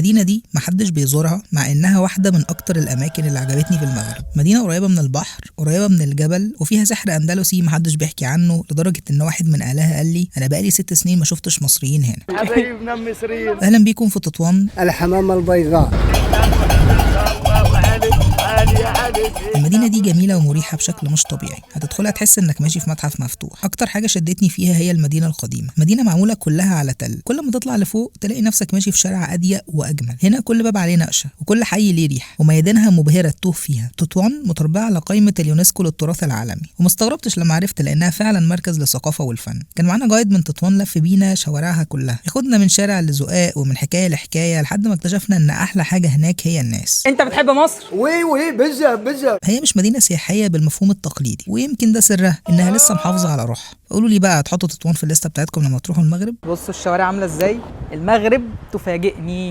المدينة دي محدش بيزورها مع إنها واحدة من أكتر الأماكن اللي عجبتني في المغرب. مدينة قريبة من البحر، قريبة من الجبل، وفيها سحر أندلسي محدش بيحكي عنه، لدرجة إن واحد من أهلها قال لي أنا بقالي 6 سنين ما شفتش مصريين هنا. حبايبنا المصريين. أهلا بيكم في تطوان. الحمامة البيضاء. المدينة دي جميلة ومريحة بشكل مش طبيعي، هتدخلها تحس انك ماشي في متحف مفتوح. اكتر حاجة شدتني فيها هي المدينة القديمة، مدينة معمولة كلها على تل، كل ما تطلع لفوق تلاقي نفسك ماشي في شارع اضيق واجمل. هنا كل باب عليه نقشة وكل حي ليه ريحة، وميادينها مبهرة تتوه فيها. تطوان متربعة على قائمة اليونسكو للتراث العالمي، وما استغربتش لما عرفت لانها فعلا مركز للثقافة والفن. كان معانا guide من تطوان لف بينا شوارعها كلها، ياخدنا من شارع لزقاق ومن حكاية لحكاية، لحد ما اكتشفنا ان احلى حاجة هناك هي الناس. انت بتحب مصر؟ oui oui، بزاف بزاف. هي مش مدينة سياحية بالمفهوم التقليدي، ويمكن ده سرها إنها لسه محافظة على روحها. قولوا لي بقى، هتحطوا تطوان في الليستة بتاعتكم لما تروحوا المغرب؟ بصوا الشوارع عامله ازاي. المغرب تفاجئني.